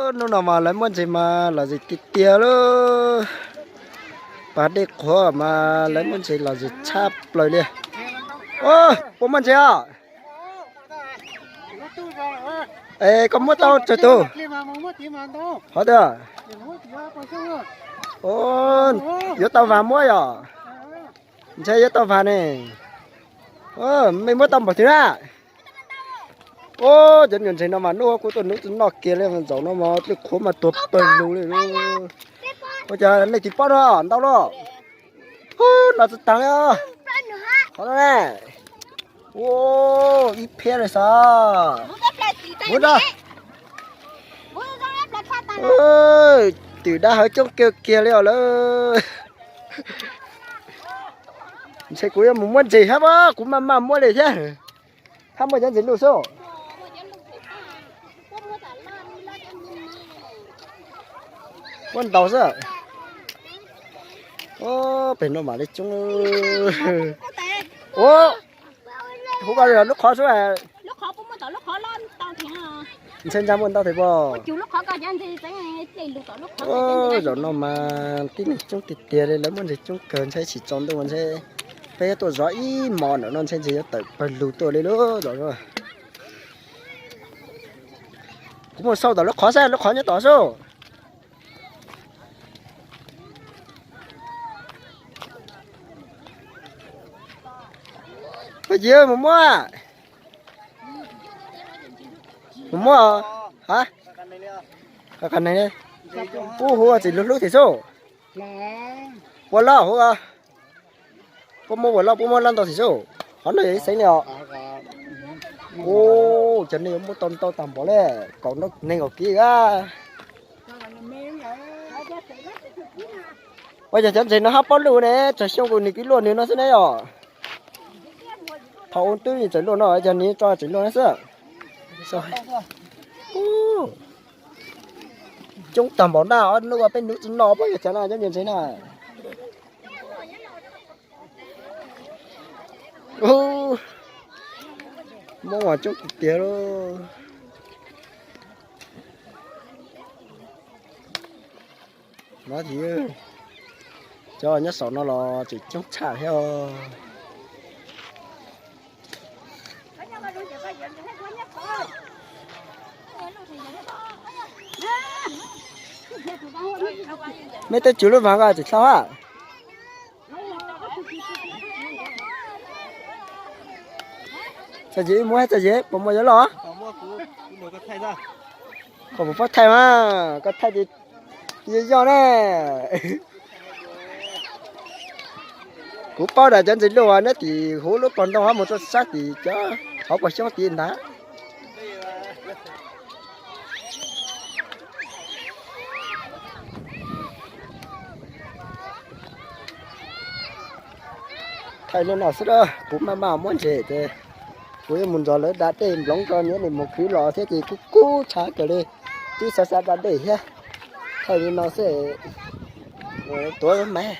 Hnub no mas lawv muab ntses mas lom zem tiag tiag lauj. Pas dej qhuav mas lawv muab ntses lom zem tshaj plaws li. Puas muaj ntses os? Es koj muab tau tsawg tus? Qhov twg? Yuav tau vas muab yom? Ntshe yuav tau vas ne. Mej muab tau npaum twg na? Cov nyuam ntses no mas hnub kuv tuaj hnub twb noj kiag li, zaum no mas dej qhuav mas tuag pawg lug li. Ua cas nej tsis paub no ntau los? Ub, no tsis tag li. Qhov no ne. Ua, ib phiab li xav. Ua, twm dab hawv coob kiag kiag li os lawm. Ntshe kuv yuav mus muab ntses hab, kuv maj maj muab li thiab. Hab muaj cov ntses luj xwb. Muab ntaus xwb. Pem no mam li coob. Ua, hu ko lub qhov xwb. Ntshe ntsa muaj ntau thiab pob. Zaum no mas tib neeg coob tiag tiag li, lawv muaj ntses coob kawg, ntshe tsis tsaus ntuj ntshe peb tuaj zov ib hmos ntawm no ntshe ntses yuav tawm pawg lug tuaj li lub zaum no. Kuv mus xauj tom lub qhov saib, lub qhov nyob tom sub. Koj cia mus muab, mus muab. Ub, hu txiv lub hlub tim sub. Ua loj hu, puab muab ua loj, puab muab loj ntau tim sub. Qhov no yog ib xeev li os. Ub, cov neeg yuav muab tau ntau tag npaum li, kaum neeg kaum kib a. Ua cas cov ntses no hab paub luj ne, tsawg xyoo kuv nws kib luaj nws no xwb ne yom. Thaum ub twb tseem luaj no, cov nws tso tseem luaj no xwb. Coob tag npaum na, ob hnub ua peb hnub tsis noj pob yog cov no cov nyuam ntses na. Ub, muab ua coob tiag tiag lauj. No thiab, cov nyob saum no los tseem coob tshaj thiab. Mej twb tswv lub vas koj tsis tau hab. Txawm yim muab txawm yim puas muaj yuav loj? Koj puas paub thaij mas, koj thaij ces yog yog ne. Kuv paub tias cov ntses luaj nyob tim huv lub pog ntoo hab mus rau sab tim cov hauv paus xyoob tid ntag. Thaij li no xwb, kuv maj maj muab ntses ces kuv yuav mus nrog lawv da dej nploov rau nws mus khwv los thiab ces kuv kub tshaj kawg li. Twb xav xav da dej thiab. Thaij li no xwb, tuav mas.